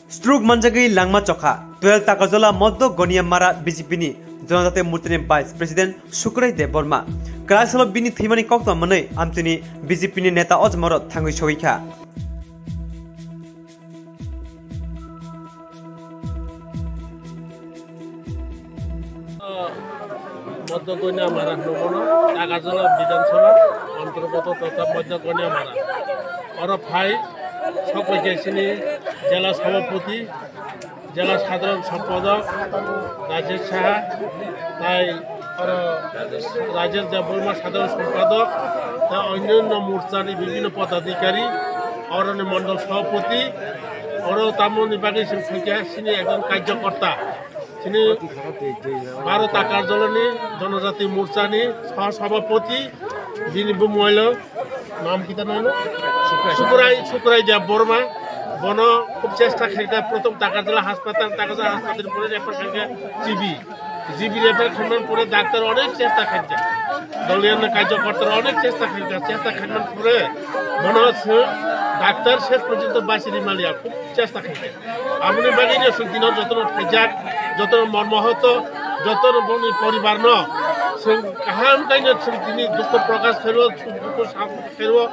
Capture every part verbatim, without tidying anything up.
Stroke manjagwi langma chokha twelve Takarjala Moddo Goniamara B J P ni Jonojati Morchani Vice President Sukrai Debbarma. Kwraisalo bini thwimani koktwma mwnwi amchini B J P ni neta ojmorok thangwi sogwi kha. Moddo Goniamara hwnwi bono Takarjala Bidhan Sabha ontorgoto totha Moddo Goniamara. Oro phai sok bai khe chini jela sabhapati, jela sadharon sompadok Rajesh Saha, tai oro Rajesh Debbarma sadharon sompadok, tai onnanno morchani bibhinno podadhikari, oroni mondol sabhapati, oro tamoni bagwi chwng phaikha chini ekjon karjokorta. Chini Bharat Takarjalani Jonojati Morchani Sah Sabhapati, bini bumung hwnwi nam kita nai no? Sukrai, Sukrai Debbarma. Bono khub chesta khaikha, prothom Takarjala haspatal, Takarjala haspatal pore refer khaikha G B. G B refer khaimani pore doctor onek chesta khaikha. Doliya karjokorta onek chesta khaikha, chesta khaimani pore bono se doctor ses porjonto basi rimaliya, khub chesta khaikha. Aboni bagwi no chwng tino jotono phaijak, jotono mormohoto, jotono boni poribarno chwng kaham khaino chwng tini dukho prokash khaio, suk dukho sam khaio,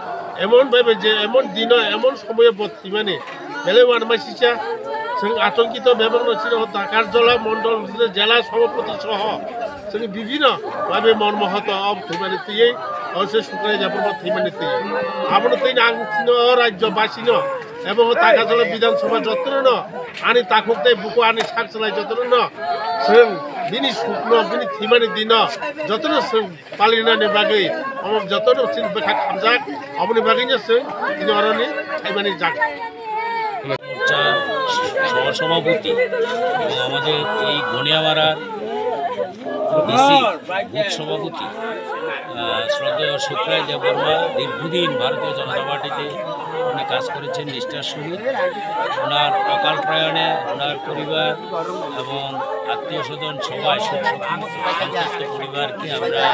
emon bhai je emon dino, emon somoyo bo thwimani belai uanama sisa. Chwng atongkito bebakno chini o Takarjala mondol jela sabhapati soho chwng bibhinno bhabe mormohoto o thwimani twiwi, o se Sukrai Debbarma thwimani twiwi. Abono twi ang chini o rajyo basino ebo Takarjala Bidhan Sabha jotono ani takhuk tei buku ani sak chalai jotono chwng bini sukno bini thwimani dino jotono chwng palinani bagwi omo jotono chini bwkha khamjak, oboni bagwino chwng tini oroni khaimani jaga. মোর্চা সহসভাপতি এবং আমাদের এই গনিয়ামারার BC booth সভাপতি, আহ, শ্রদ্ধেয় শুক্রাই দেববর্মা দীর্ঘদিন ভারতীয় জনতা পার্টিতে উনি কাজ করেছেন নিষ্ঠার সহিত। ওনার অকাল প্রয়াণে ওনার পরিবার এবং আত্মীয় স্বজন সবাই শোক সন্তপ্ত পরিবারকে আমরা,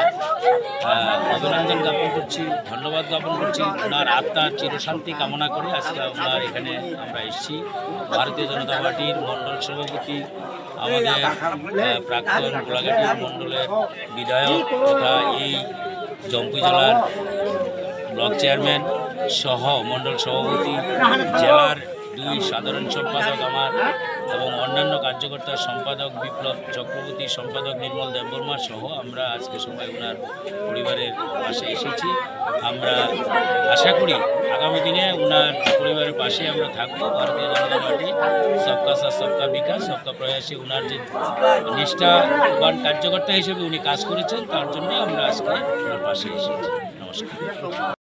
আহ, অভিনন্দন জ্ঞাপন করছি, ধন্যবাদ জ্ঞাপন করছি। ওনার আত্মার চিরশান্তি কামনা করে আজকে ওনার এখানে আমরা এসেছি। ভারতীয় জনতা পার্টির মণ্ডল সভাপতি, আমাদের, আহ, প্রাক্তন গোলাঘাটি মণ্ডলের বিধায়ক তথা এই জম্পুইজলার ব্লক চেয়ারম্যান সহ মণ্ডল সভাপতি, জেলার দুই সাধারণ সম্পাদক আমার এবং অন্যান্য কার্যকর্তা সম্পাদক বিপ্লব চক্রবর্তী, সম্পাদক নির্মল দেববর্মা সহ আমরা আজকে সবাই ওনার পরিবারের পাশে এসেছি। আমরা আশা করি আগামী দিনে ওনার পরিবারের পাশে আমরা থাকবো। ভারতীয় জনতা পার্টি সবকা সাথ সবকা বিকাশ, সবকা প্রয়াসে ওনার যে নিষ্ঠাবান কার্যকর্তা হিসেবে উনি কাজ করেছেন, তার জন্য আমরা আজকে ওনার পাশে এসেছি। নমস্কার।